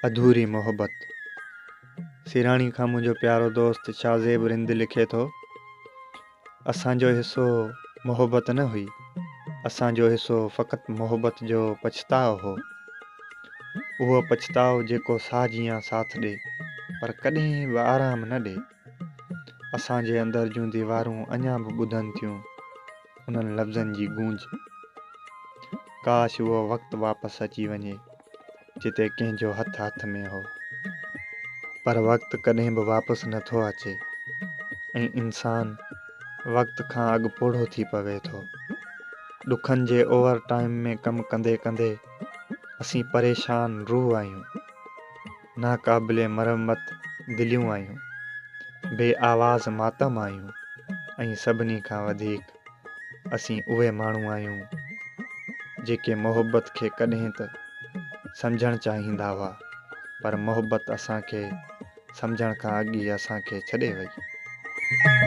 اڌوري محبت. سيراڻي کان منهنجو پيارو دوست شاهزيب رند لکي ٿو، اسان جو حصو محبت نه هئي، اسان جو حصو فقط محبت جو پڇتاء هو. اهو پڇتاء جيڪو ساهه جيان ساٿ ڏي، پر ڪڏهن به آرام نه ڏي. اسان جي اندر جون ديوارون اڃا به ٻڌن ٿيون انهن لفظن جي گونج. ڪاش اهو وقت واپس اچي وڃي. جتي ڪنهن جو هٿ هٿ ۾ هو. پر وقت ڪڏهن به واپس نه ٿو اچي ۽ انسان وقت کان اڳ پوڙهو ٿي پوي ٿو. ڏکن جي اوور ٽائيم ۾ ڪم ڪندي ڪندي اسين پريشان روح آهيون. ناقابل مرمت دليون آهيون. بي آواز ماتم آهيون ۽ سڀني کان وڌيڪ اسين اهي ماڻهو آهيون جيڪي محبت کي ڪڏهن ته سمجهڻ چاهيندا هئا پر محبت اسان کي سمجهڻ کان اڳ ئي اسان کي ڇڏي وئي.